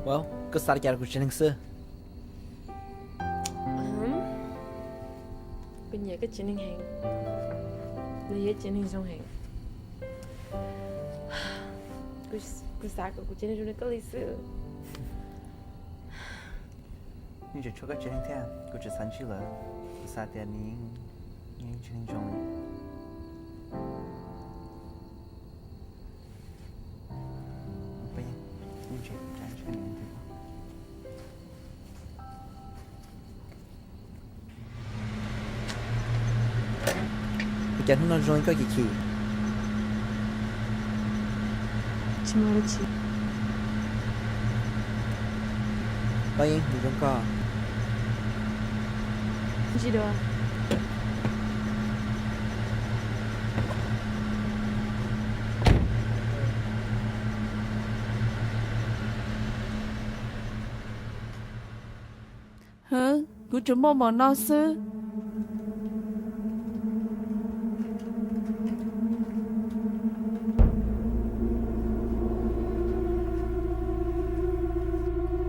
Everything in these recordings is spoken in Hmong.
Koj xav li cas rau kuv tsev neeg xwb? Kuv nyiam koj tsev neeg heev. Nws yog tsev neeg zoo heev. Kuv xav kom kuv tsev neeg zoo li koj li xwb. Yeej tseem tshuav koj tsev neeg thiab, kuv tseem xav ntsib lawm. Kuv xav tias nws yeej tseem zoo li. Ua cas hnub no zoo li koj chim chim? Tsis muaj dab tsi. Paj Yeeb, nws zoo koj? Tsis dua. Hwv, kuv tsuas muaj npaum no xwb.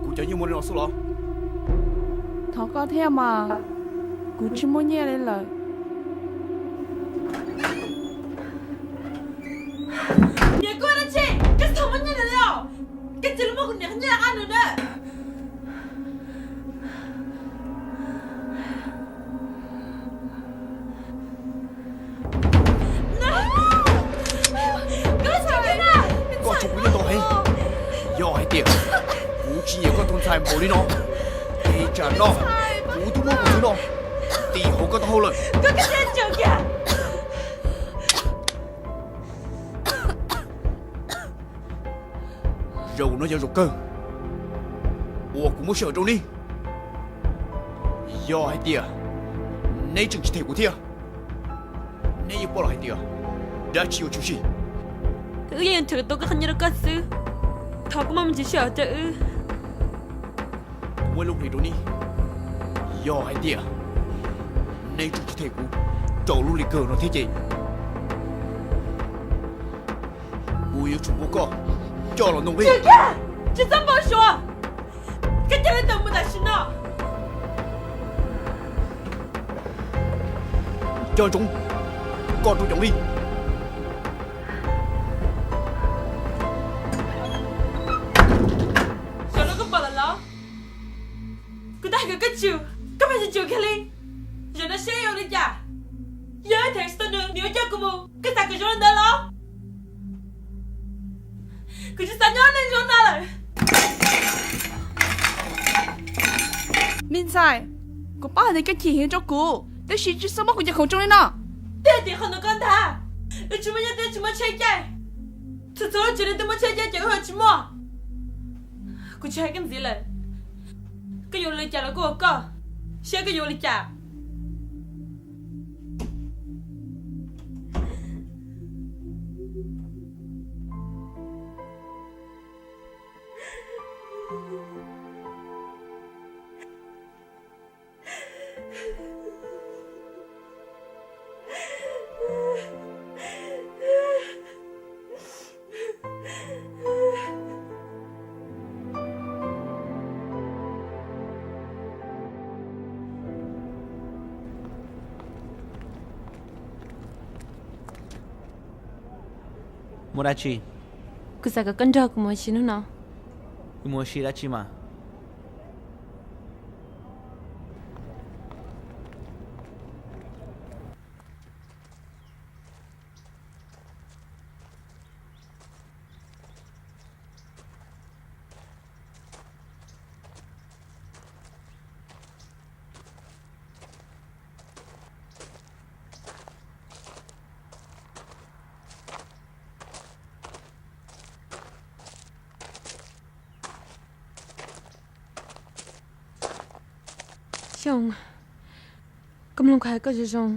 Kuv cov nyiaj muaj li no xwb los? Thov koj thiab mas, kuv tsis muaj nyiaj li lawm. Niam, koj ua dab tsi? Koj txhob muab nyiaj nws li os. Koj cia li muab kuv niam qhov nyiaj rov qab nws na. Koj tsum kuv nyiaj tau heev. Yog hais tias kuv tsis nyiam koj tus ntxhais npaum li no, es tsam no kuv twb muab kuv tus no tis hauv koj taub hau lawm. Zaum no yog zaum kawg uas kuv muab sij hawm rau neb. Yog hais tias neb tseem tsis them kuv thiab, neb yeej paub lawm hais tias dab tsi yuav tshwm sim. Wb yeej yuav nrhiav tau koj qhov nyiaj rau koj xwb. Thov koj muaj me ntsis sij hawm rau wb. Kuv muaj ib lub hlis rau neb, yog hais tias neb tseem tsis them kuv rau lub hlis kawg no thiab ces kuv yuav tsum muab koj coj los ntoo nqi. Tsis txhob npau suav, koj cia li tawm mus tam sim no. Nco ntsoov koj rau cov nqi. Zaum no koj pom lawm los? Kuv twb hais kom koj tsum, koj pheej tsis tsum kiag li. Zaum no seb yuav ua li cas? Yog ib theem tsis tau nws, nws yuav coj kuv mus, koj xav kom zoo li ntawd los? Kuv tsis xav nyob neej zoo no lawm. Me ntxhais, kuv paub hais tias koj chim heev rau kuv, tab sis tsis txhob muab kuv cov khoom tsoo li no. Twb hais tias qhov ntawd koj ntag, wb tsis muaj nyiaj twb tsis muaj tsheb caij, txhua txhua lub tsev neeg twb muaj tsheb caij ces wb ho tsis muaj. Kuv tsis hais koj ntxiv lawm, koj yuav ua li cas los kuj ua koj, seb koj yuav ua li cas. Muaj dab tsi? Kuv xav kom koj nrog kuv mus ua si hnub no. Wb mus ua si dab tsi mas? Xyooj, koj mloog kuv hais koj zoo zoo.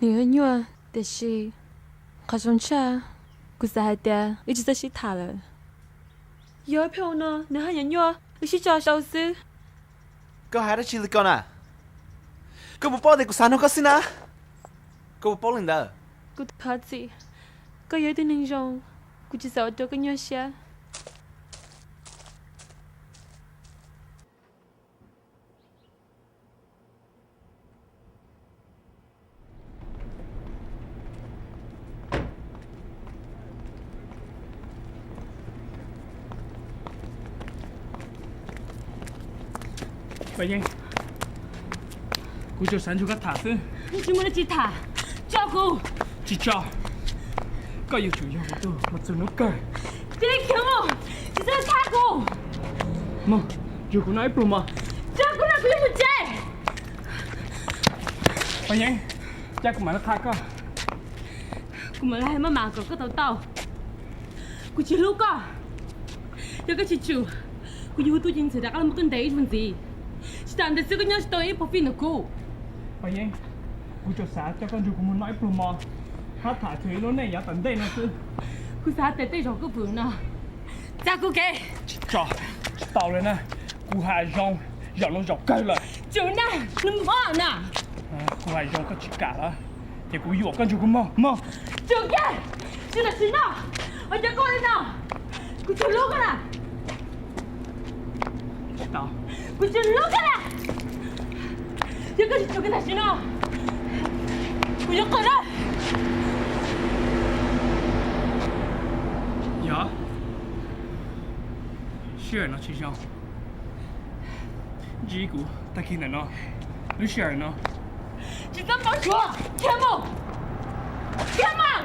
Nws yog nyuaj, tiam sis qhov zoo tshaj, kuv xav hais tias wb tsis txawj sib tham lawm. Yog wb pheej ua no, nws haj yam nyuaj, wb sib tso sau xwb. Koj hais dab tsi li ko na? Koj puas paub tias kuv xav nrog koj xwb na? Koj puas paub li ntawd? Kuv thov txim, koj yog ib tug neeg zoo, kuv tsis xav ua rau koj nyuaj siab. Paj Yeeb, kuv tsuas xav nrog koj tham xwb. Tsis muaj dab tsi tham, tso kuv. Tsis tso. Koj yuav tsum yog kuv tus mos txwv hnub kawg. Cia li khiav mus, tsis txhob thab kuv. Mus, nrog kuv noj ib pluag mov. Tso kuv, kuv yuav mus tsev. Paj Yeeb, cas kuv mam li qha koj. Kuv mam li hais maj mam kom koj to taub. Kuv tsis hlub koj. Yog koj tsis tsum, kuv yuav hu tub ceev xwm rov qab los muab koj ntes ib zaug ntxiv. Tsis tas ntawd xwb, koj nyob tsis tau ib puas fij ntawm kuv. Paj Yeeb, kuv tsuas xav coj koj nrog kuv mus noj ib pluag mov, hab tham txog ib lub neej yav tom ntej no xwb. Kuv xav tes tej zaum koj vwm no, txav kuv kev. Tsis tso, tsis tau li na. Kuv hais zoo, zaum no zaum kawg lawm. Tsum na, nws mob na. Kuv hais zoo koj tsis kam lawm, ces kuv yuam koj nrog kuv mog, mog. Tsum kiag, tsis tam sim no, ua cas koj li no? Kuv tsis hlub koj na. Tsis tau. Kuv tsis hlub koj na. Yog koj tsis tsum kiag tam sim no, kuv yuav qw na. Yog, sij hawm no tsis zoo. Ntsib kuv tag kis ntawm no, lub sij hawm no. Tsis txhob pab suav, khiav mus, khiav mus.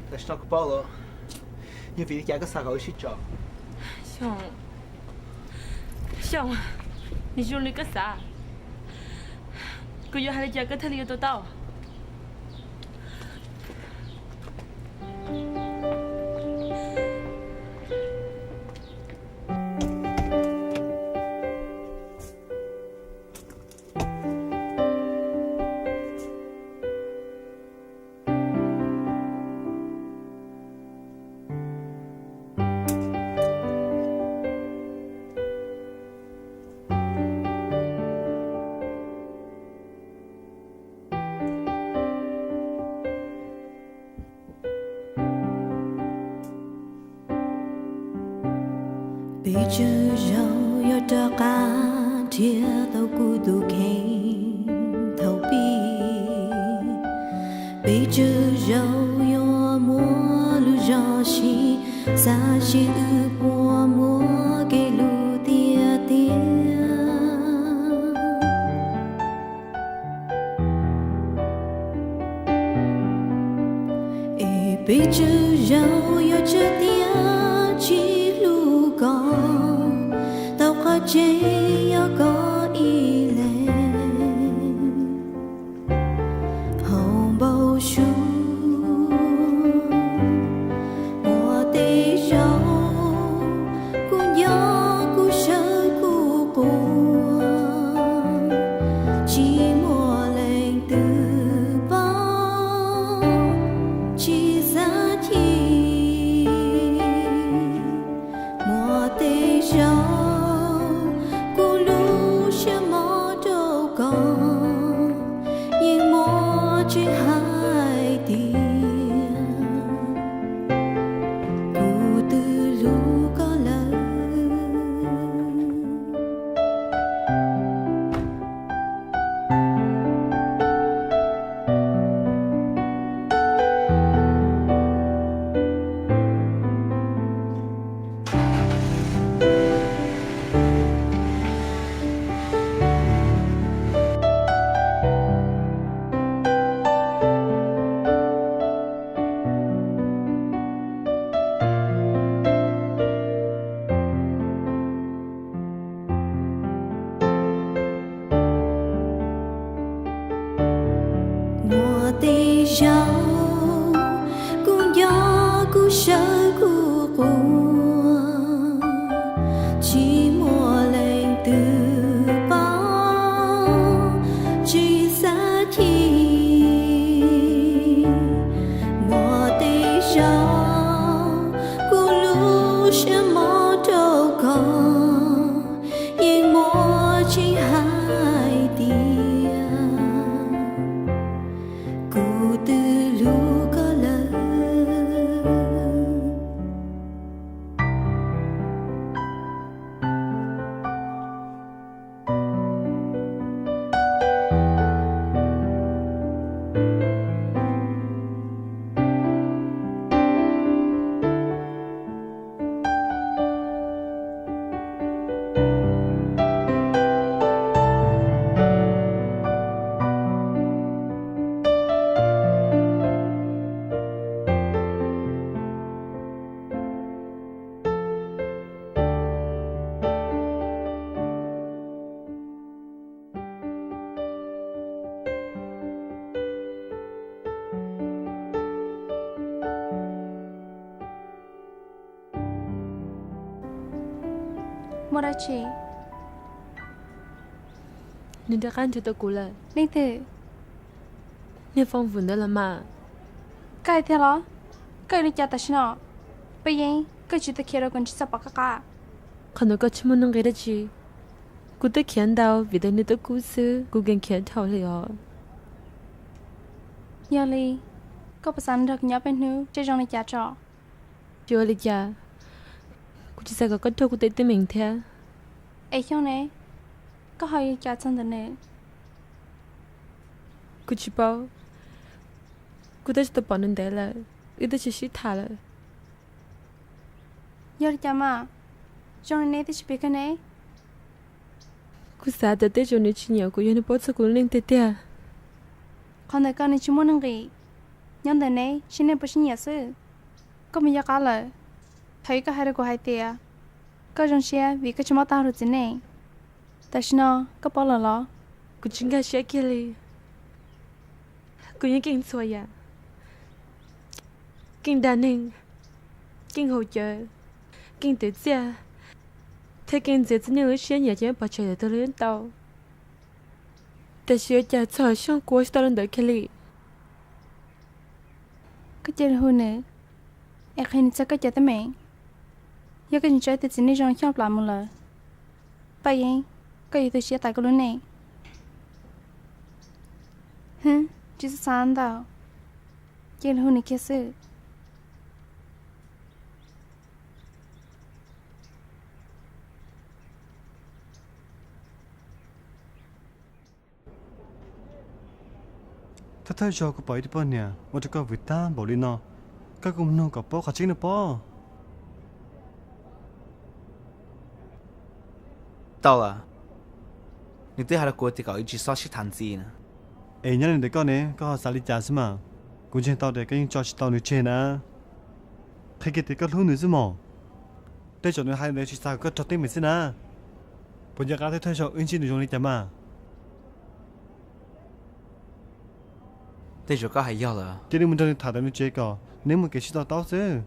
Tam sim no kuv paub lawm, yog vim li cas koj xav kom wb sib tso. Xyooj, Xyooj, nws zoo li koj xav. Kuv yuav hais li cas koj thiaj li yuav to taub? Peb tsawg zaus yuav rov qab nrhiav tau kuv tus kheej thaum pib. Peb tsawg zaus yuav muaj lub zog sib xav seb wb puas muaj kev hlub tiag tiag. Es peb tsawg zaus yuav tsa tias tsis hlub koj, tau qhov tseeb yog koj ib leeg. Hauv npau suav muaj tej zaum kuv nco kuv sawv kuv quaj, tsis muaj leej twg paub, tsis xav chim. Muaj tej zaum Ua dab tsi? Nws rov qab nrhiav tau kuv lawm. Leej twg? Niag Foom Vwm ntawd los mas. Koj hais tiag los? Koj yuav li cas tam sim no? Paj Yeeb, koj tsis tau khiav rau kom nws tsis txhob pom koj qab. Qhov ntawd koj tsis muaj nuj nqis dab tsi. Kuv twb khiav ntau vim tias nws twb kub xwb, kuv nkees khiav dhau li os. Yog li, koj puas xav nrog kuv nyob peb hnub seb zoo li cas tso? Tsis ua li cas, kuv tsis xav kom koj raug kuv tej teeb meem thiab. Es Xyooj ne, koj ho ua li cas txog ntawm nws? Kuv tsis paub, kuv twb tsis tau pom nws ntev lawm, wb twb tsis sib tham lawm. Yog li cas mas, zoo li neb twb tsis pom kiag ne. Kuv xav tias tej zaum nws tsis nyiam kuv, yog nws paub txog kuv lub neej tiag tiag. Qhov ntawd koj nws tsis muaj nuj nqis, nyob ntawm neb seb neb puas sib nyiam xwb. Koj mus yuav qab lawm. Thaum ub koj hais rau kuv hais tias koj zoo siab vim koj tsis mob taub hau rau txiv neej. Tam sim no koj paub lawm los? Kuv tsis nkag siab kiag li. Kuv yeej keej ntxhua yam, keej dag neeg, keej haus cawv, keej twv txiaj, thiab keej ntxias txiv neej lub siab nyiam ces pov tseg lawm tau li tau. Tiam sis ua cas txog Xyooj kuv ua tsis tau li ntawd kiag li. Koj cia li hu nws, es qhia nws txog koj cov teeb meem. Yog koj tseem tso ib tug txiv neej zoo Xyooj plam mus lawm, Paj Yeeb, koj yuav tu siab tas koj lub neej. Hwb, tsis txhob xav ntau, cia li hu nws kiag xwb. Thawj thawj zaug kuv pom ib tug poj niam ua rau koj vwm tag npaum li no, koj kuj mus nug kom paub qhov tseeb no pob. Tau lawm, nws twb hais rau kuv tias kom wb tsis txhob sib tham ntxiv na. Es nyob li ntawd koj ne, koj ho xav li cas xwb mas? Kuv ntseeg tau tias koj yeej tso tsis tau nws tseg na. Qhia kiag tias koj hlub nws xwb mog. Tej zaum nws hais ntawd tsis xav kom koj raug teeb meem xwb na. Puas nco qab thawj thawj zaug wb ntsib nws zoo li cas mas? Tej zaum koj hais yog lawm. Cia li mus nrog nws tham ntawm nws tsev kom neb muaj kev sib to taub xwb.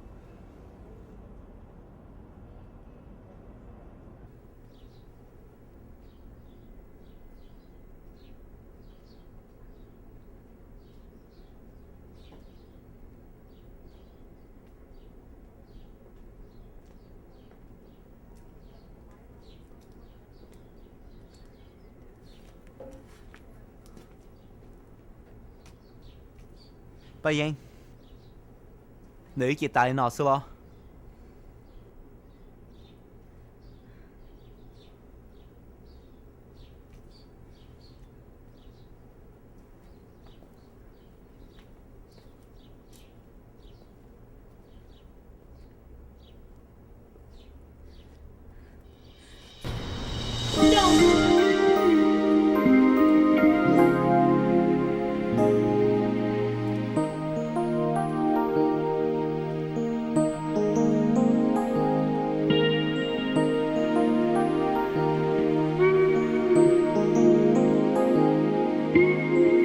Paj Yeeb, ntawm wb ces tas li no xwb los?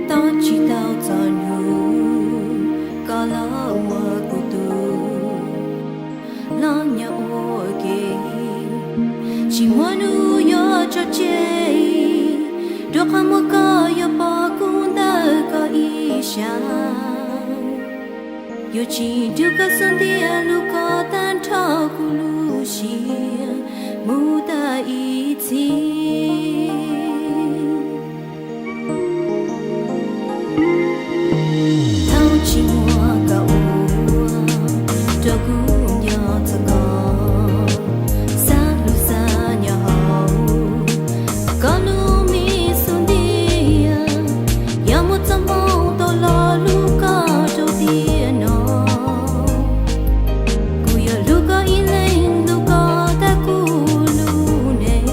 Tob tsis tau txog nug, koj los ua kuv tus, los nyob ua ke, tsis muaj hnub yuav tso tseg, rau qhov muaj koj yuav pom kuv ntawm koj ib sab. Yuav tsis nrug koj xub ntiag lub koj tag nrho kuv lub siab mus tag ib txhis. Thaum tsis muaj koj ua rau kuv nyob txog koj, xav lub xav nyob hauv koj lub me xub ntiag, yog muaj txoj hmoo tau los hlub koj rau tiam no. Kuv yuav hlub koj ib leeg, hlub koj tag kuv lub neej.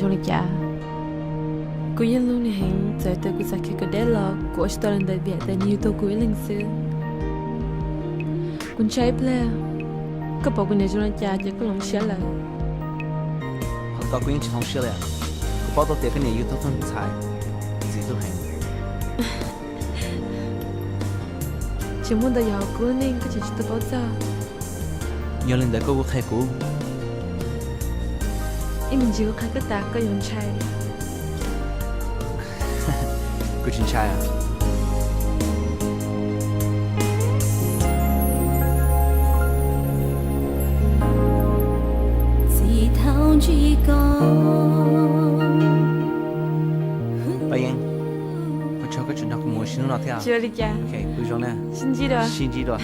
Zoo li cas? Kuv yeej hlub nws heev, txawm tias kuv xav khiav kom deb los kuv ua tsis tau li ntawd vim tias nws yug tau kuv ib leeg xwb. Kuv ntshai ib pliag, koj pom kuv niam zoo li cas ces koj hloov siab lawm. Qhov ntawd kuv yeej tsis hloov siab li. Kuv paub tau tias koj niam yug tau tus ntxhais ntxim hlub heev. Tseem muaj ntau yam uas kuv lub neej koj tseem tsis tau paub txog. Yog li ntawd koj kuj qhia kuv. Ib me ntsis kuv qhia koj tas koj yuav ntshai. Kuv tsis ntshai. Paj Yeeb, ua tsaug koj tseem nrog kuv mus ua si hnub no thiab. Tsis ua li cas. Ok, pw zoo na. Sib ntsib dua. Sib ntsib dua.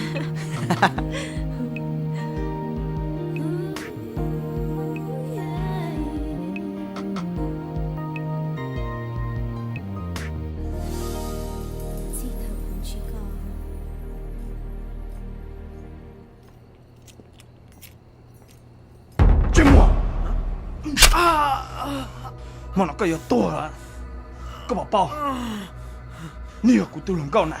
Tsis muaj. Hmo no koj yuav tuag lawm. Koj puas paub, nws yog kuv tus hluas nkauj na.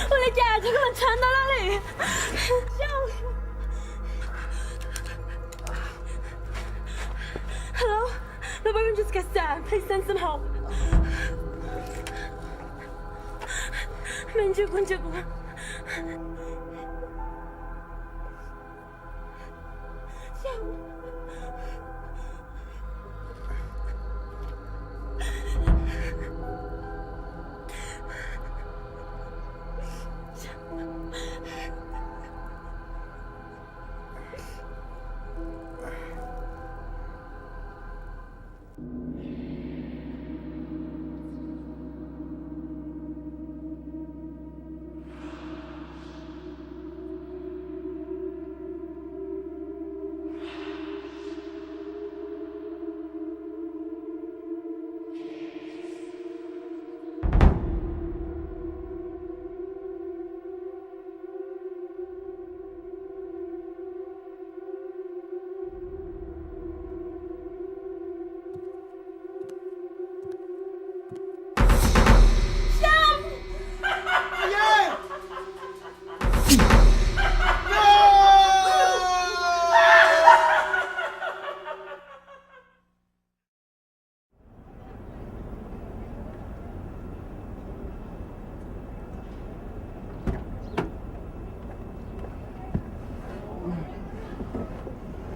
Ua li cas koj los ntshaw ntau lawm li? Hello, the woman just got stabbed. Please send some help. Me ntsis kuv, ntsis kuv.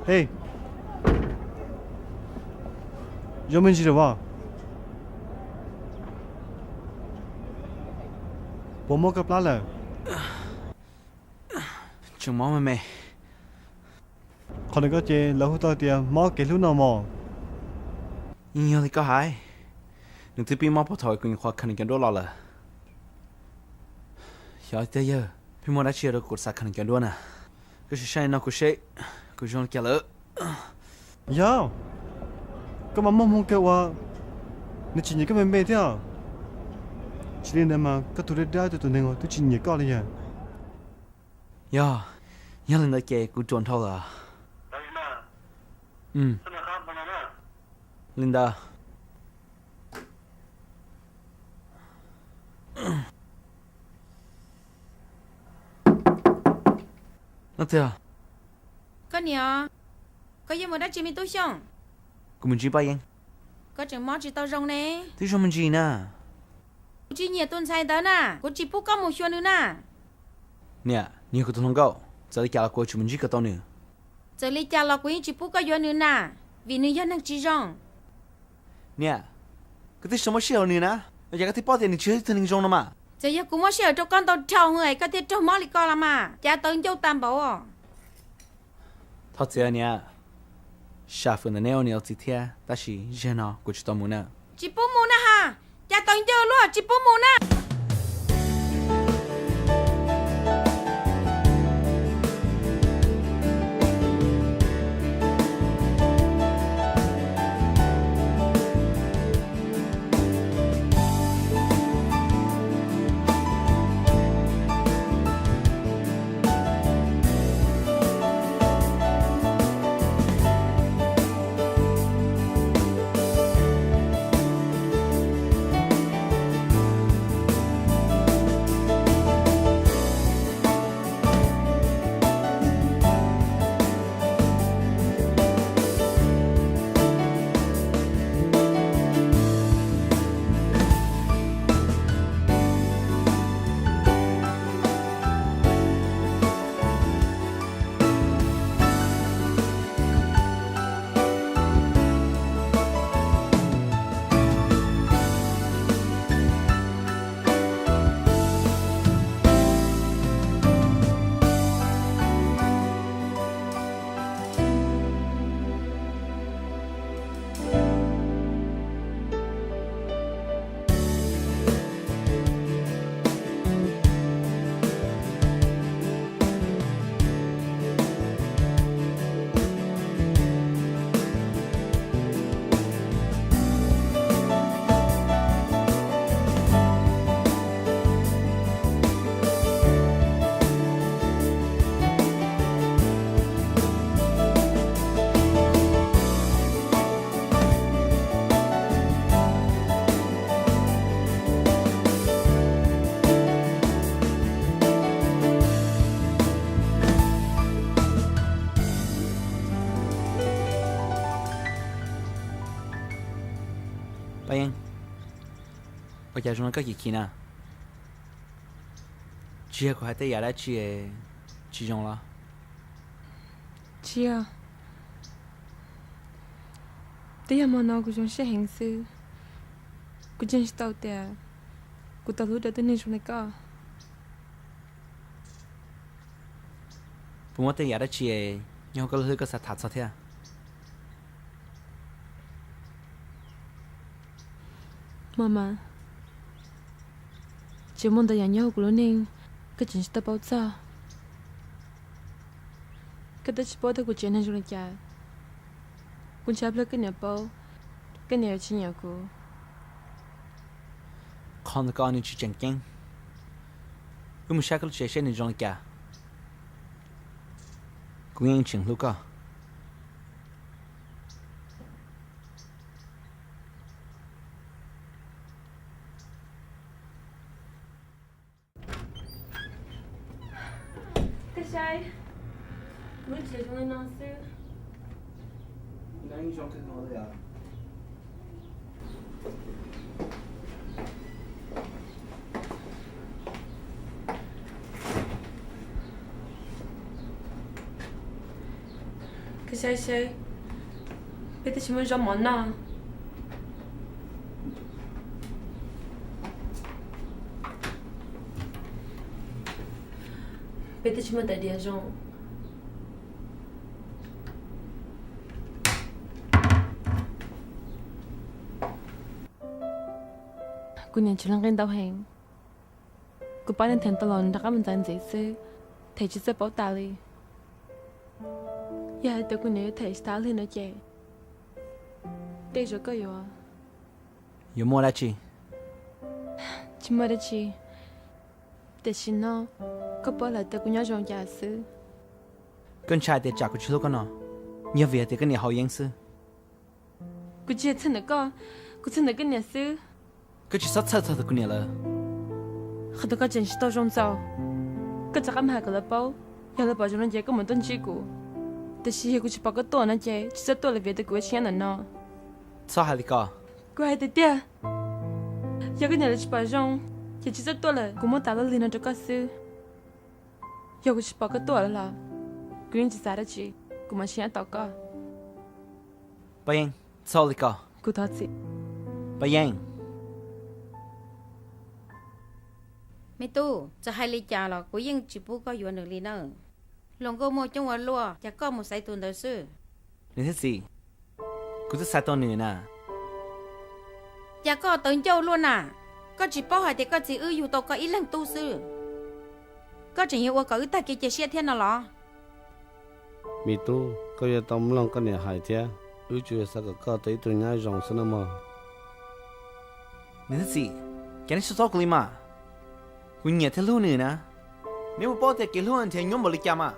Hej, zoo me ntsis lawm as? Puas mob koj plab lawm? Tseem mob me me. Qhov ntawd koj ces lawv hu tau tias mob kev hlub no mog. Yeej yog li koj hais, nws twb pib mob puag thaum kuv nyuam qhuav khaws nws cov duab los lawm. Xyov tiag yawg, pheej muaj dab tsi rau kuv xav khaws nws cov duab na. Koj sim saib no kuv seb kuv zoo li cas lawm. Yog, koj mas muaj hmoo kawg uas nws tsis nyiam koj me me thiab. Tsis li ntawd mas koj tus dab dab tus tus neeg uas twb tsis nyiam koj li yog. Yog, yog li ntawd ces kuv ruam dhau lawm. Li ntawd. Koj niam, koj yuav mus dab tsi me tub Xyooj? Kuv mus ntsib Paj Yeeb. Koj tseem mob tsis tau zoo ne. Twb zoo me ntsis na. Kuv tsis nyiam tus ntxhais ntawd na, kuv tsis pub koj mus xyuas nws na. Niam, nws yog kuv tus hluas nkauj, txawm li cas los kuv tsis mus ntsib kom tau nws. Txawm li cas los kuv yeej tsis pub koj yuav nws na, vim nws yog neeg tsis zoo. Niam, koj twb tsis muaj sij hawm nws na, ua cas koj thiaj paub tias nws tsis yog ib tug neeg zoo no mas? Txawm yog kuv muab sij hawm rau koj ntau dhau heev es koj thiaj raug mob li ko los mas, cav tawv ncauj tag npaum. Thov txim niam, sam fwm ntawm neb ua niam ua txiv thiab, tab sis zaum no kuv tsis tau mus na. Tsis pub mus na ha, cav tawv ncauj luaj tsis pub mus na. Cas zoo li koj chim chim na? Tsis yog kuv hais tej yam dab tsi tsis zoo los? Tsis yog. Twb yog hmo no kuv zoo siab heev xwb. Kuv ntseeg tsis tau tias kuv tau hlub rau tus neeg zoo li koj. Puas muaj tej yam dab tsi nyob hauv koj lub hlwb koj xav tham txog thiab? Mama, tseem muaj ntau yam nyob hauv kuv lub neej koj tseem tsis tau paub txog. Koj twb tsis paub tias kuv tsev neeg zoo li cas. Kuv ntshai plawg koj niam paub, koj niam yuav tsis nyiam kuv. Qhov ntawd koj nws tsis tseem ceeb. Wb mus saib koj lub tsev seb nws zoo li cas. Kuv yeej tseem hlub koj. Koj saib, kuv lub tsev zoo li no xwb. Koj saib seb, peb twb tsis muaj zaub mov noj. Peb twb tsis muaj tais diav zoo. Kuv niam tshuav lub nqi ntau heev. Kuv pab nws them tau los nws rov qab mus ntxais ntxiv xwb, them tsis txawj paub tas li. Yog hais tias kuv niam yuav them tsis tas li no ces tej zaum koj yuav... Yuav muaj dab tsi? Tsis muaj dab tsi. Tiam sis no koj paub lawm tias kuv nyob zoo cas xwb. Koj ntshai tias tsam kuv tsis hlub koj no yog vim hais tias koj niam haus yeeb xwb. Kuv tsis yog txhawj ntawm koj, kuv txhawj ntawm koj niam xwb. Koj tsis txhob txhawj txog kuv niam lawm. Qhov ntawd koj tseem tsis tau zoo txaus. Koj rov qab mus hais kom lawv paub, yog lawv pom zoo no ces koj mam tuaj ntsib kuv. Tiam sis yog kuv tsis pom koj tuaj no ces tsis txhob tuaj lawm vim tias kuv yuav tsis nyob ntawm no. Txhob hais li ko. Kuv hais tiag tiag, yog koj niam lawv tsis pom zoo ces tsis txhob tuaj lawm, kuv muab tas lub lig no rau koj xwb. Yog kuv tsis pom koj tuaj lawm los kuv yeej tsis xav dab tsi, kuv mam tsis nyob tos koj. Paj Yeej, txhob ua li ko. Kuv thov txim. Paj Yeej. Me tub, txawm hais li cas los kuv yeej tsis pub koj yuav nws li na. Hluas nkauj muaj coob ua luaj, cas koj mus xaiv tus ntawd xwb? Niam thiab txiv, kuv twb xaiv tau nws na. Cas koj tawv ncauj luaj na, koj tsis paub hais tias koj txiv wb yug tau koj ib leeg tub xwb, koj tseem yuav ua kom wb tag kev cia siab thiab no los? Me tub, koj yuav tau mloog koj niam hais thiab, wb tsuas yog xav kom koj tau ib tug nyab zoo xwb nawb mog. Niam thiab txiv, cas neb tsis txhob kuv li mas. Kuv nyiam thiab hlub nws na. Neb puas paub tias kev hlub nrhiav nyuaj npaum li cas mas,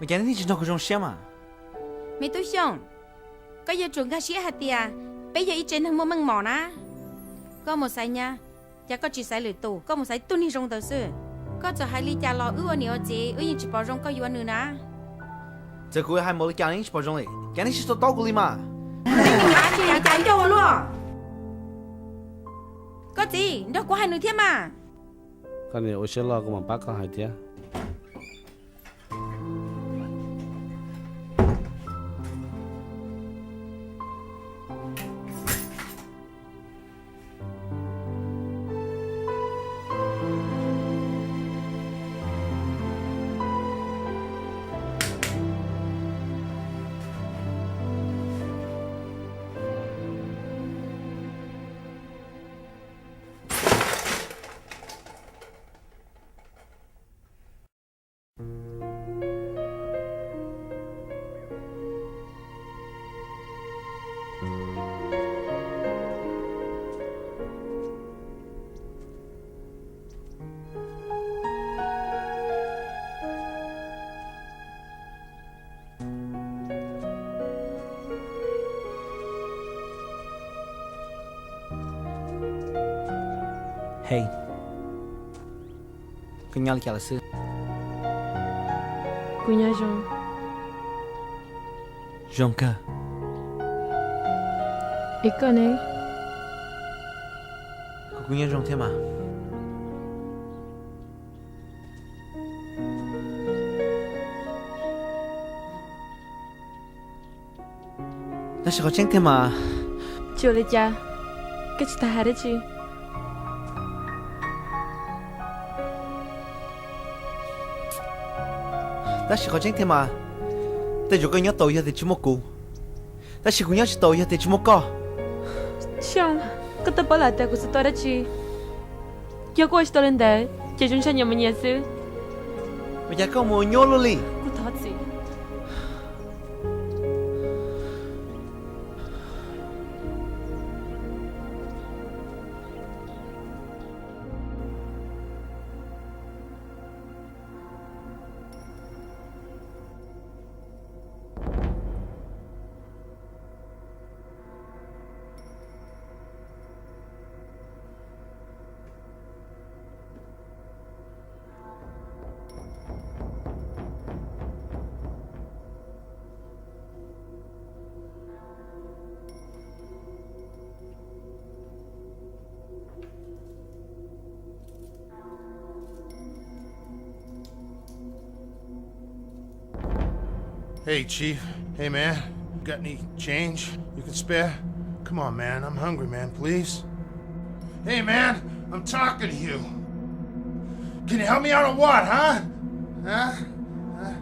ua cas neb thiaj tsis nrog kuv zoo siab mas? Me tub Xyooj, koj yuav tsum nkag siab hais tias peb yog ib tsev neeg muaj meej mom na. Koj mus xaiv nyab, cas koj tsis xaiv lwm tus, koj mus xaiv tug neeg zoo ntawd xwb. Koj txawm hais li cas los wb ua niam ua txiv wb yeej tsis pom zoo koj yuav nws na. Txawm kuv hais npaum li cas los yeej tsis pom zoo li, cas neb tsis tau taub kuv li mas. Cas ncauj ua luaj. Koj txiv, nrog kuv hais nws thiab mas. Koj niam ua siab loj, kuv mam pab koj hais thiab. Hej, koj nyob li cas lawm xwb? Kuv nyob zoo. Zoo kawg. Es koj ne? Kuv Kuv nyob zoo thiab mas. Tab sis qhov tseeb tiag mas, tsis ua li cas, koj tsis tas hais dab tsi. Tab sis qhov tseeb tiag mas, tej zaum koj nyob tau yog tias tsis muaj kuv, tab sis kuv nyob tsis tau yog tias tsis muaj koj. Xyooj, koj twb paub lawm tias kuv tsis tau dab tsi. Yog koj ua tsis tau li ntawd ces zoo ntshe nyias mus nyias xwb. Ua cas koj mus nyuaj luaj li? Kuv thov txim. Hey, Chief. Hey, man. Got any change you can spare? Come on, man. I'm hungry, man. Please. Hey, man. I'm talking to you. Can you help me out or what, huh? Huh? Huh?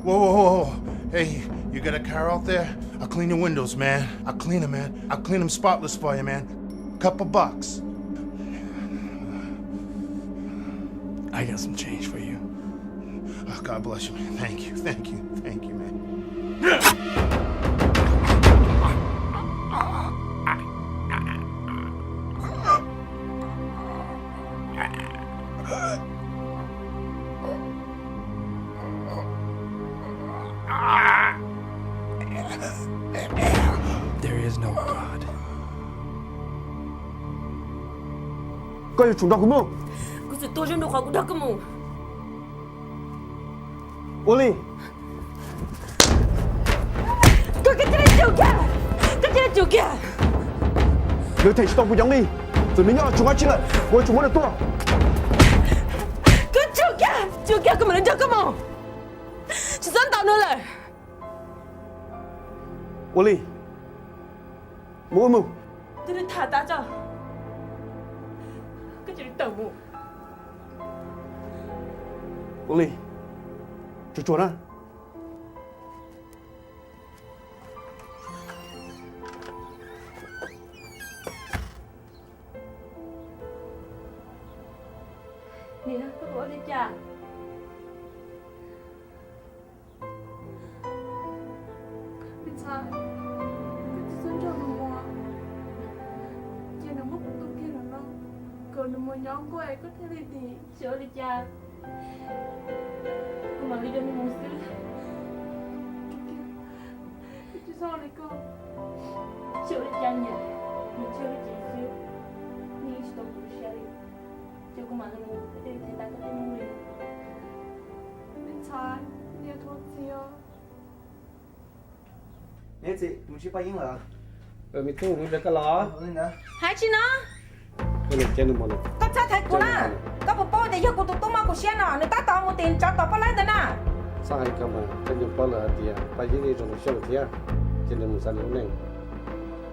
Whoa, whoa, whoa, whoa. Hey, you got a car out there? I'll clean your windows, man. I'll clean 'em, man. I'll clean 'em spotless for you, man. Couple bucks. I got some change for you. Oh, God bless you, man. Thank you, thank you, thank you, man. There is no God. Koj yuav tsum nrog kuv mus. Kuv txawm tuag zog rau qhov kuv nrog koj mus. Ua li. Koj, koj cia li tsum kiag, koj cia li tsum kiag. Nws them tsis tau kuv cov nqi, txawm nws nyob los tsuas qab tsi lawm kuv yuav tsum muab nws tua. Koj tsum kiag, tsum kiag, kuv mam li nrog koj mus. Tsis txhob ntaus nws lawm. Ua li. Mus, mus. Twb tham tas tso, koj cia li tawm mus. Ua li, tsuag tsuag na. Niam, koj puas ua li cas? Me ntxhais, koj tsis txhob nrog nws mus, ces nws muab kuv tua kiag lawm no, kom nws mus nyob nkuaj es koj thiaj li dim. Tsis ua li cas, kuv mam li nrog nws mus xwb. Koj tsis txhob ua li ko. Tsis ua li cas niam, nws tsis ua li cas xwb, nws yeej tsis tau tu siab li. Ces kuv mam li mus, kuv thiaj li them tau koj tej moo li. Me ntxhais, niam thov txim os. Niam txiv, mus ntsib Paj Yeeb lawm. Me tub, mus nrog koj los. Hais tsis no. Koj txhob thaiv kuv na. Koj puas paub tias yog kuv tus tub mob kuv siab no, nws tab tom mus tim tsov tom poj laib ntawd na. Txhob hais koj mas, koj yeej paub lawm hais tias Paj Yeeb yeej zoo tu siab lawm thiab, ces nws mus xav nws lub neej.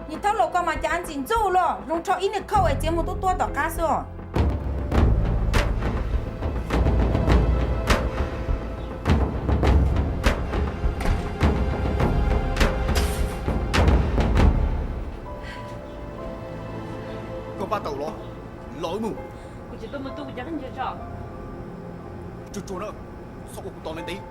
Niam thaub laus ko mas cas ntxim ntxub los, zoo rho ib niag khauj es txiav mus tuab tuab tom qab xwb os. Koj pab tau los, los wb mus. Kuv tsis tuaj mus tu kuv cov khaub ncaws tso. Tsuag tsuag na, txhob ua kuv tos ntev ntev.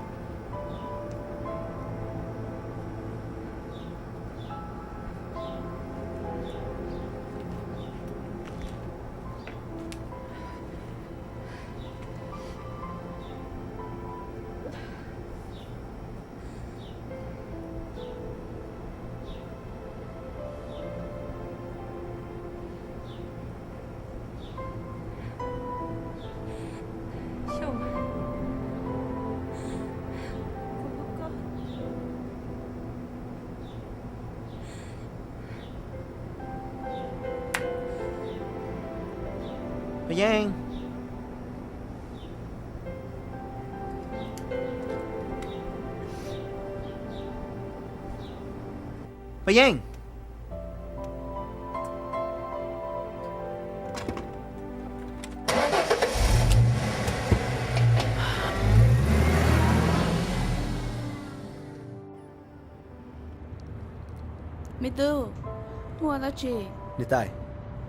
Xyooj, Yeej. Paj Yeej. Me tub, muaj dab tsi? Niam tais,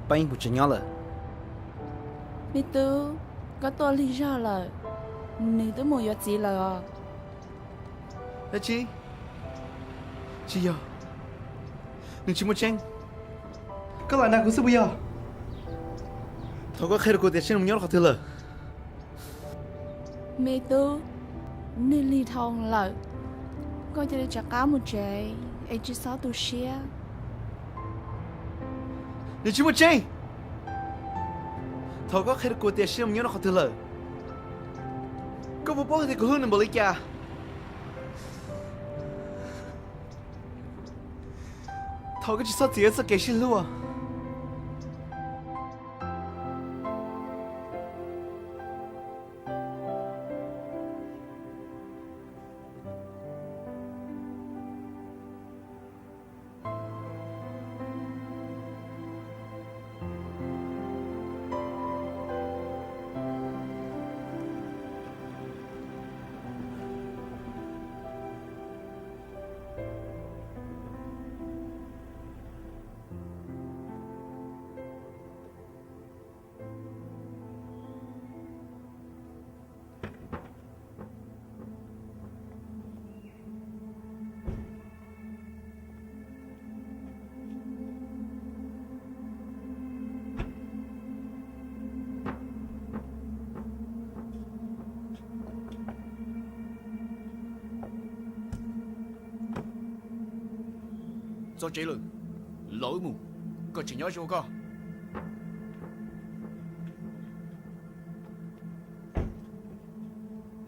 Paj Yeej puas tseem nyob lawm? Me tub, koj tuaj lig zog lawm, nws twb mus yuav txiv lawm os. Dab tsi? Tsis yog, nws tsis muaj tseeb. Koj lam dag kuv xwb puas yog? Thov koj qhia rau kuv tias Siab Loo nyob rau qhov twg lawm. Me tub, nws lig dhau lawm, koj cia li rov qab mus tsev es tsis txhob tu siab. Nws tsis muaj tseeb. Thov koj qhia rau kuv tias Siab Loo nyob rau qhov twg lawm. Koj puas paub hais tias kuv hlub nws npaum li cas? Thov koj tsis txhob txiav txoj kev sib hlub. Txog tsev lawm, los wb mus, koj tseem nyob zoo koj.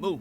Mus.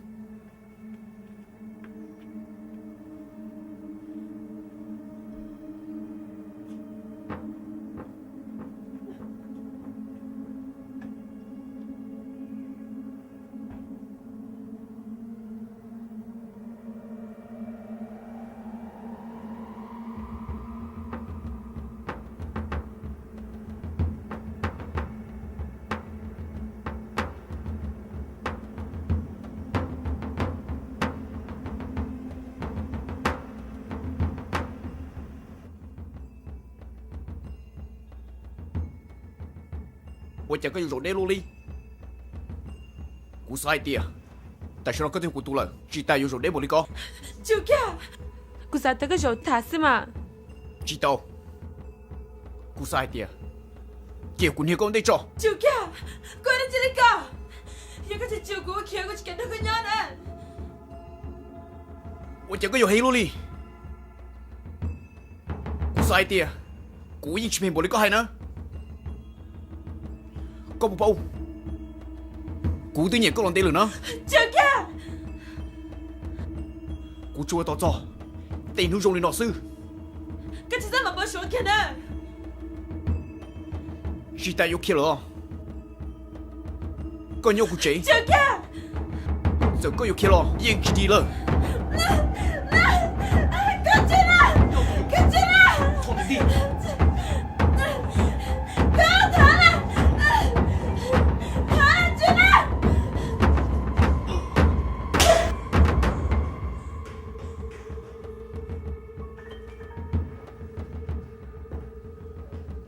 Ua cas koj yuav zaum deb luaj li? Kuv xav hais tias tam sim no koj twb yog kuv tus lawm, tsis tas yuav zaum deb npaum li ko. Kuv xav tias koj zaum tham xwb mas. Tsis tau. Kuv xav hais tias cia kuv hnia koj ua ntej tso. Koj dab tsi li ko? Yog koj tseem tsis yuav kuv ua khiav kuv tsis kam nrog koj nyob na. Ua cas koj yuav heev luaj li? Kuv xav hais tias kuv yeej tsis phem npaum li koj hais na. Koj puas paub, kuv twb nyiam koj los ntev lawm na. Kuv tsuas tos txog tej hnub zoo li no xwb. Tsis tas yuav khiav lawm. Koj nyob kuv tsev. Txawm koj yuav khiav los yeej tsis dim lawm.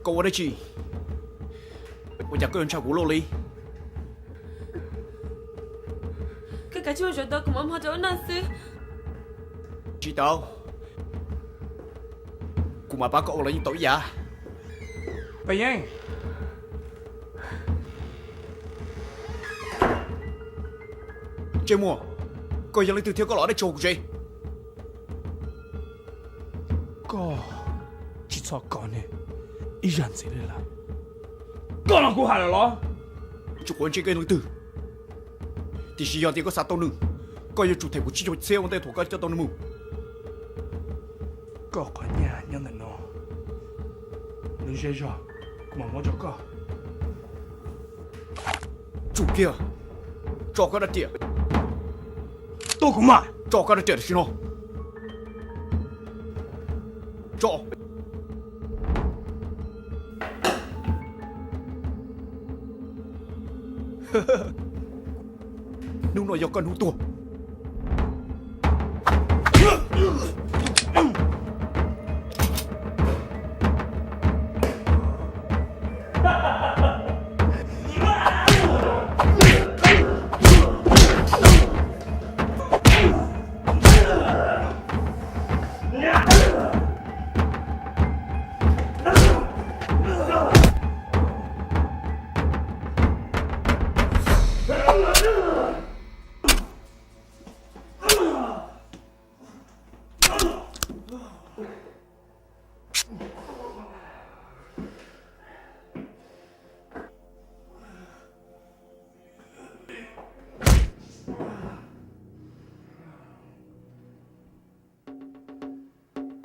Koj ua dab tsi? Ua cas koj yuav ntshaw kuv luaj li? Koj kav tsij ua zaum tau kuv mam hmo rau wb noj xwb. Tsis tau. Kuv mam pab koj ua los yeej tau ib yam. Paj Yeej. Ntsej muag, koj yog leej twg thiab koj los dab tsi hauv kuv tsev? Koj tsis txhob kov nws ib zaj ntxiv li lawm. Koj los kuv hais lawm los? Tsis quav ntsej koj yog leej twg, tiam sis yog tias koj xav tau nws, koj yuav tsum them kuv tsib caug txhiab ua ntej thaum koj coj tau nws mus. Koj qhov nyaj nyob ntawm no, nws zej zog kuv mam muab rau koj. Tsum kiag. Tso koj rab riam. Tuag kuv mas. Tso koj rab riam tam sim no. Tso. Hnub no yog koj hnub tuag.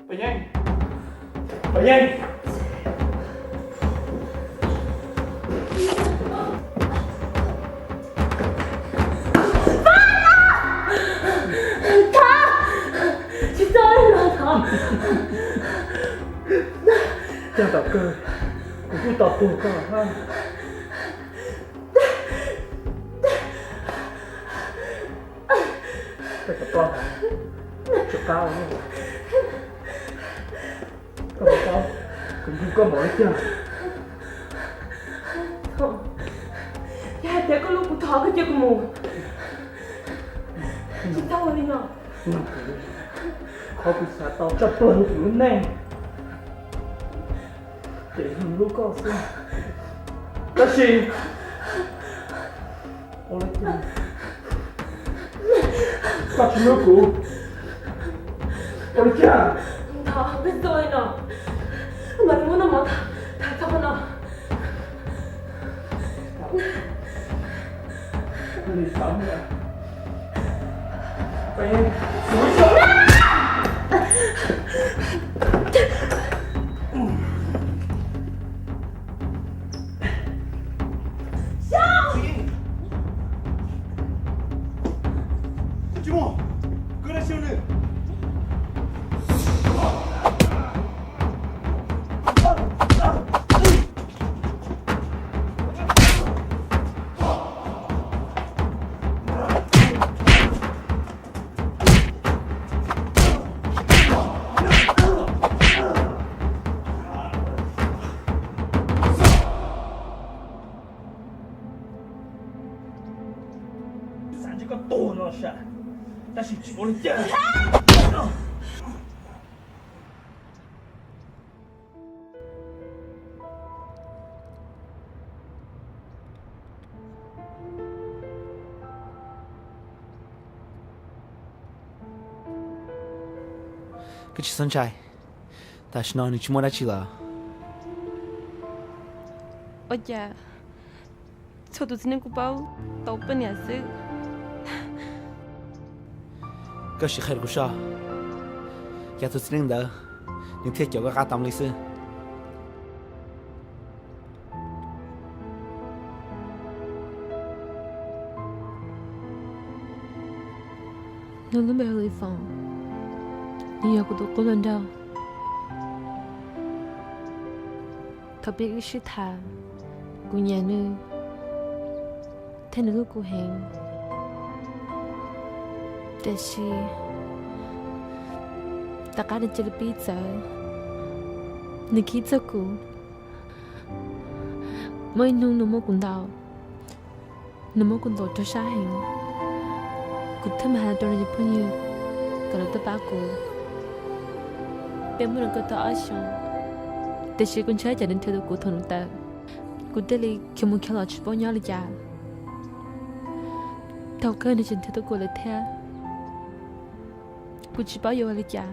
Paj Yeej! Paj Yeej! Thov, tsis txhob ua li no, thov. Coj tom kawg, kuv kuj tos tuag koj. Koj cov plaub hau, tsw qab ua luaj. Koj puas paub kuv nrug koj npaum li cas? Yog hais tias koj hlub kuv, thov koj cia kuv mus. Tsis txhob ua li no. Qhov kuv xav tau tshaj plaws hauv kuv lub neej ces yog hlub koj xwb. Tab sis ua li cas koj tsis hlub kuv? Ua li cas? Thov, koj txhob ua li no. Mam li muab noj mov, thov txhob ua li no. Xav ntsib koj tuag no sav, tab sis tsis ua li cas. Koj tsis txhob ntshai, tam sim no nws tsis muaj dab tsi lawm. Ua cas txhua tus txiv neej kuv paub tau poj niam xwb. Koj sim qhia rau kuv saib, cas tus txiv neej ntawd nws thiaj caum koj qab tau li xwb. Nws lub npe hu li Foom, nws yog kuv tus qub hluas nraug. Thaum pib wb sib tham, kuv nyiam nws thiab nws hlub kuv heev. Tiam sis tom qab nws cia li pib txawv, nws khib txog kuv. Muaj ib hnub nws muab kuv ntaus, nws muab kuv ntaus rau sab heev. Kuv thiaj mam hais rau nws cov phooj ywg kom lawv tuaj pab kuv. Peb muab nws kaw tau ob xyoos, tiam sis kuv ntshai tsam nws nrhiav tau kuv thaum nws tawm. Kuv thiaj li khiav mus khiav los tsis paub nyob li cas. Thaum kawg nws tseem nrhiav tau kuv lawm thiab. Kuv tsis paub yuav ua li cas.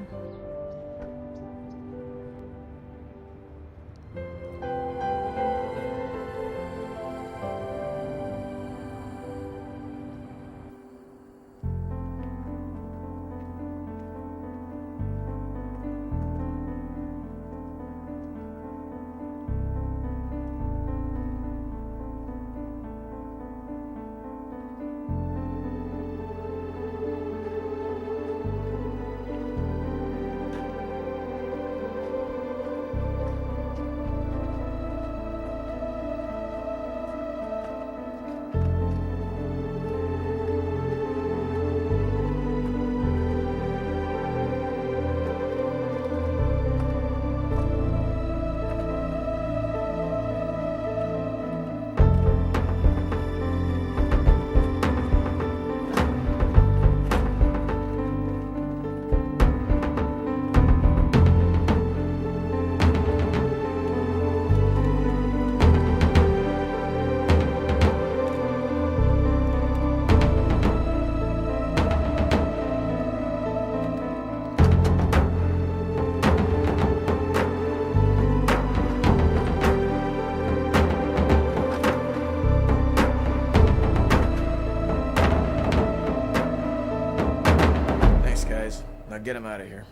Now get him out of here.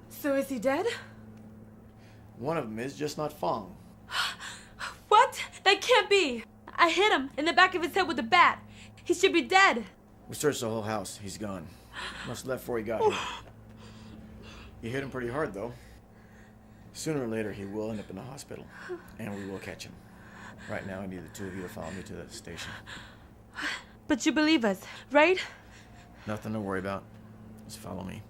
So is he dead? One of them is, just not Fang. What? That can't be! I hit him in the back of his head with a bat. He should be dead. We searched the whole house. He's gone. Must have left before he got here. You hit him pretty hard, though. Sooner or later, he will end up in the hospital, and we will catch him. Right now, I need the two of you to follow me to the station. But you believe us, right? Nothing to worry about. Just follow me.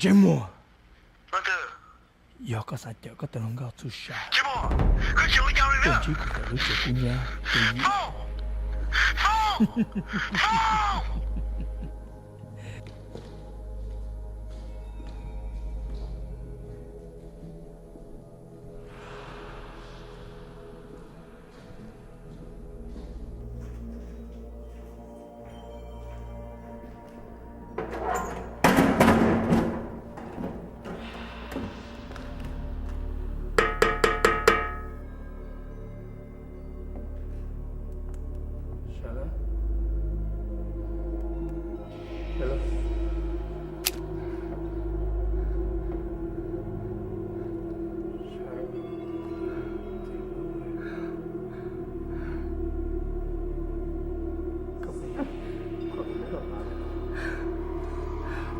Yeej Muag, yog koj xav cawm koj tus hluas nkauj txhub sa, koj ntsib kuv tus lub tsev kub nyab. Kuv txhawj tag nrho.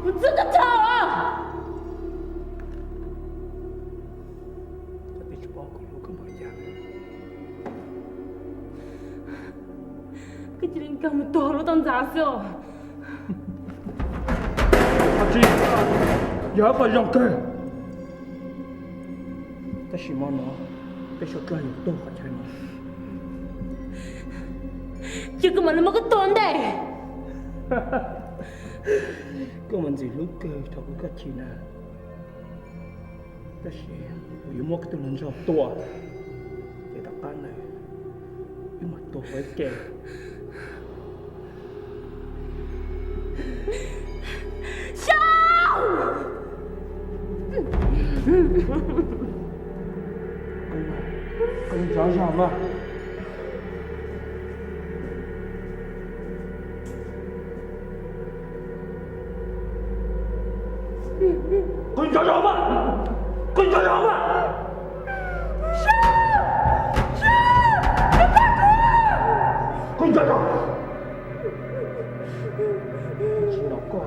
Koj twb tsis paub kuv hlub koj npaum li cas. Koj cia li nkag mus tuag lub toj ntxas xwb os. Yog ib qho zoo kawg, tab sis hmo no peb sawv daws yuav tuag qhov chaw no. Ces koj mam li muab koj tua ntej. Koj mas ntxim hlub kawg thaum kuv koj chim na. Tab sis kuv yuav muab koj tus hluas nraug tua, ces tom qab no wb mam tuag ua ib ke. Koj ntxov zog mas. Koj ntxov zog mas. Koj ntxov zog mas. Koj ntxov zog. Tsis hnov koj.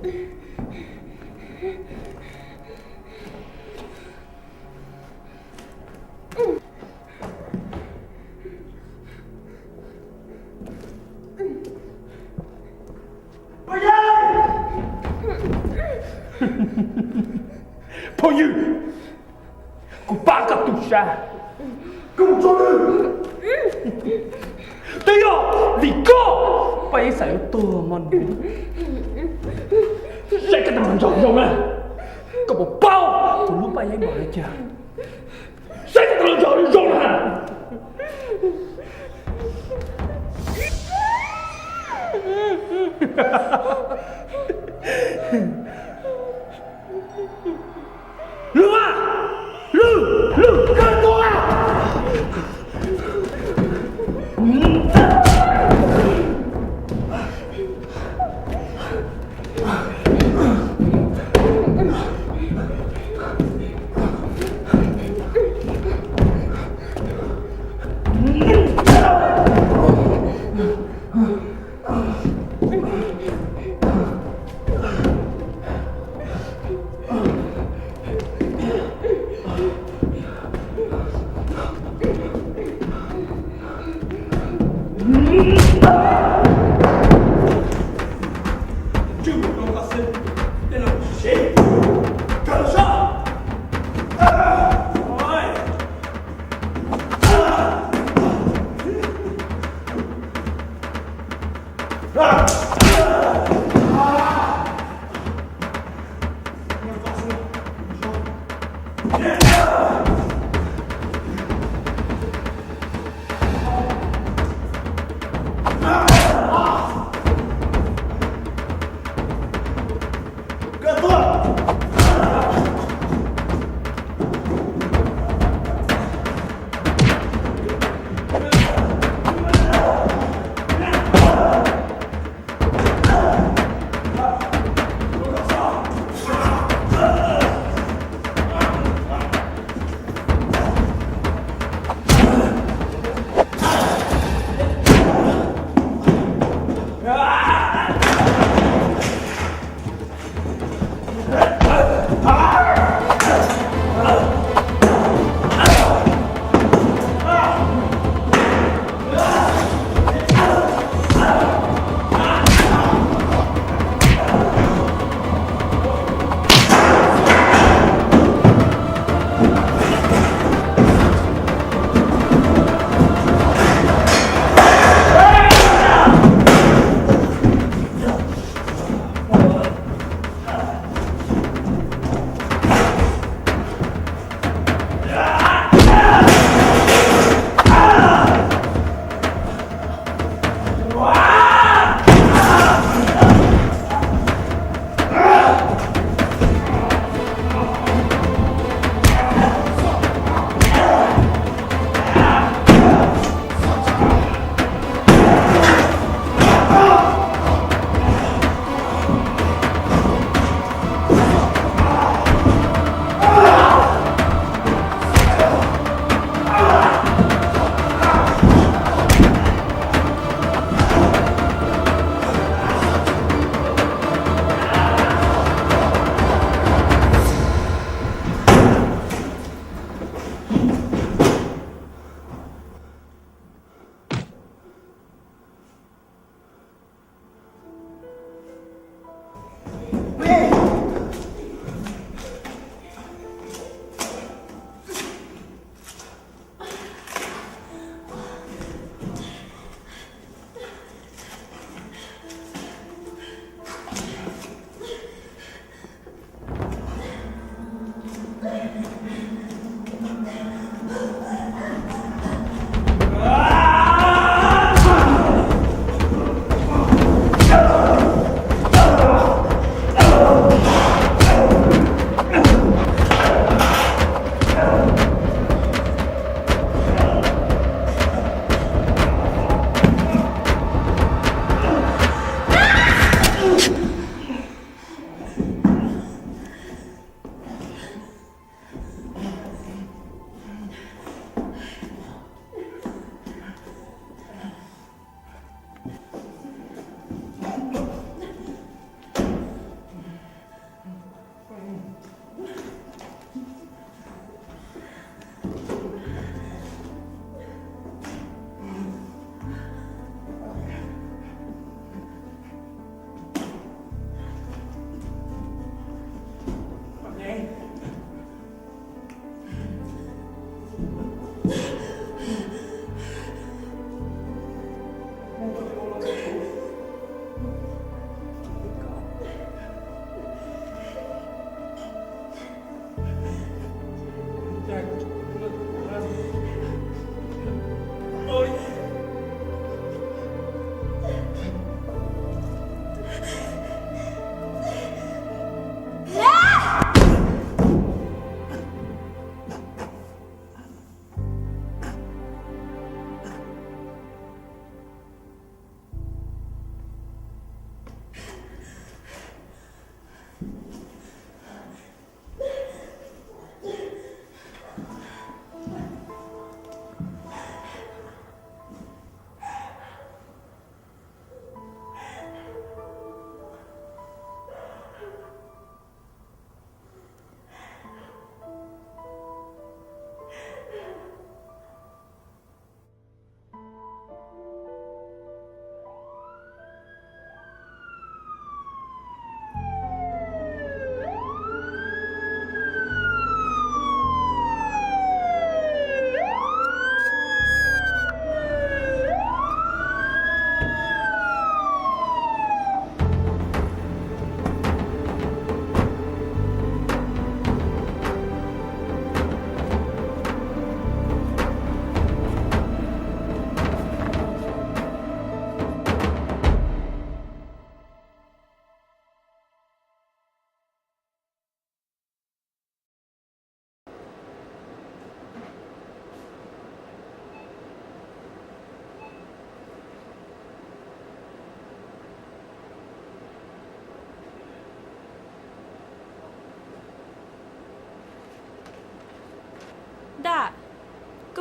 Phooj ywg, kuv pab koj tu siab, koj mus tso nws. Twb yog vim koj, Paj Yeeb xav yuav tuag mog. Saib koj tag los ntog zoo na, koj puas paub kuv hlub Paj Yeeb npaum li cas? Saib koj tag los ntog zoo na. Lwm, lwm, lwm kawg tuaj.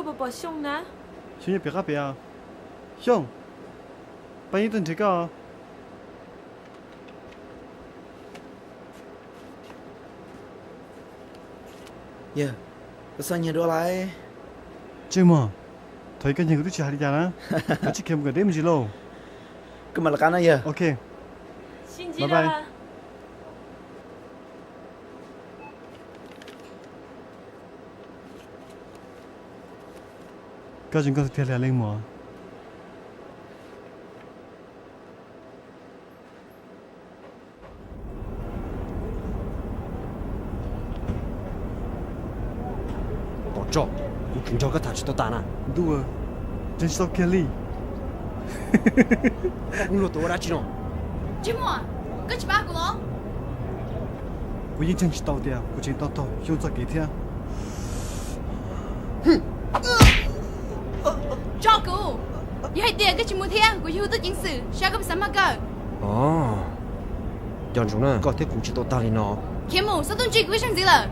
Puas pom Xyooj na? Xyooj nyob pem qab pem. Xyooj, pab yeej tuaj nrhiav koj. Yawg, koj txhob nyiag dua lawm. Ntsej muag, thaum ub koj nyiag kuv twb tsis hais li cas na. Koj tsis khiav mus kom deb me ntsis lauj. Kuv mam lawv qab na yawg. Ok. Bye bye. Koj tsis nkauj tiag li leej muam. Pov tso, kuv tsis nrog koj tham tsis tau tas na. Ntuj, ntseeg tsis tau kiag li. Koj kuv luag tuav ua dab tsi no? Ntsej muag, koj tsis pab kuv los? Kuv yeej ntseeg tsis tau tias kuv tseem tau taug Xyooj txoj kev thiab. Tso kuv! Yog hais tias koj tsis mus thiab kuv yuav hu tub ceev xwm saib koj puas xav mag kawg. Os, nco ntsoov na, koj thiab kuv tsis tau tag li no. Khiav mus, txhob tuaj ntsib kuv ib zaug ntxiv lawm.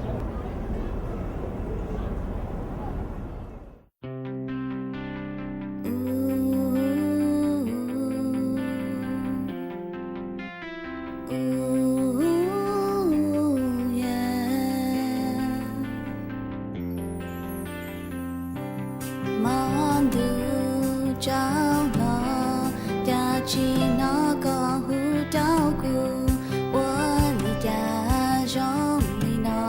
Hmo ntuj tsaus hlo, cas tsis hnov koj hu rau kuv, ua li cas zoo li no.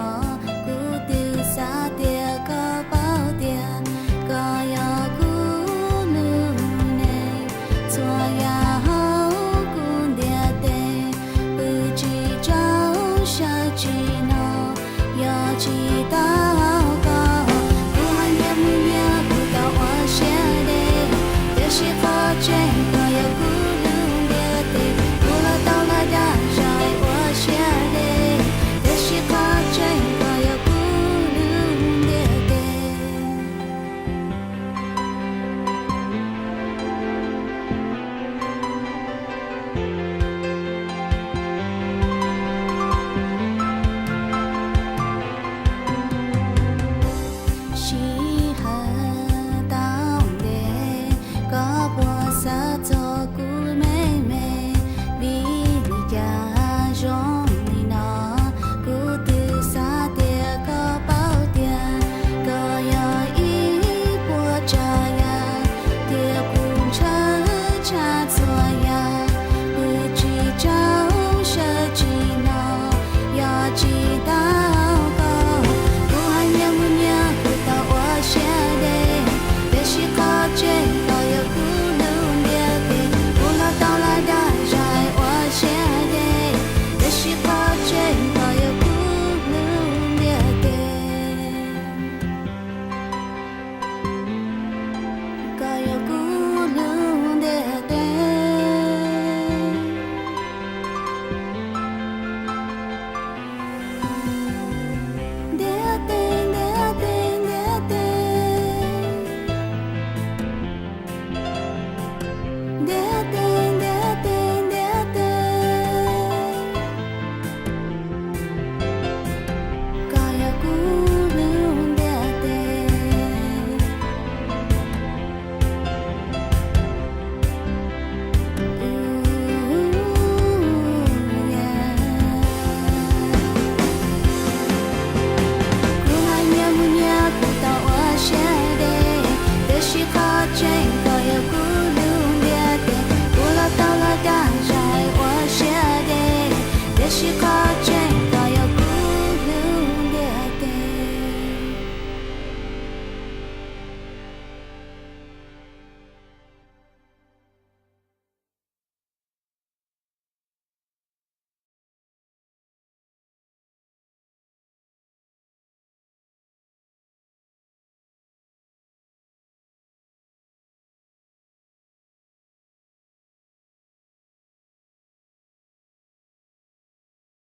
Kuv twb xav tias koj paub tias koj yog kuv lub neej, txhua yam hauv kuv ntiaj teb, pw tsis tsaug sawv tsis hnov. Yog tsis tau koj, kuv ho nyias mus nyias kuv tau ua siab deb, tiam sis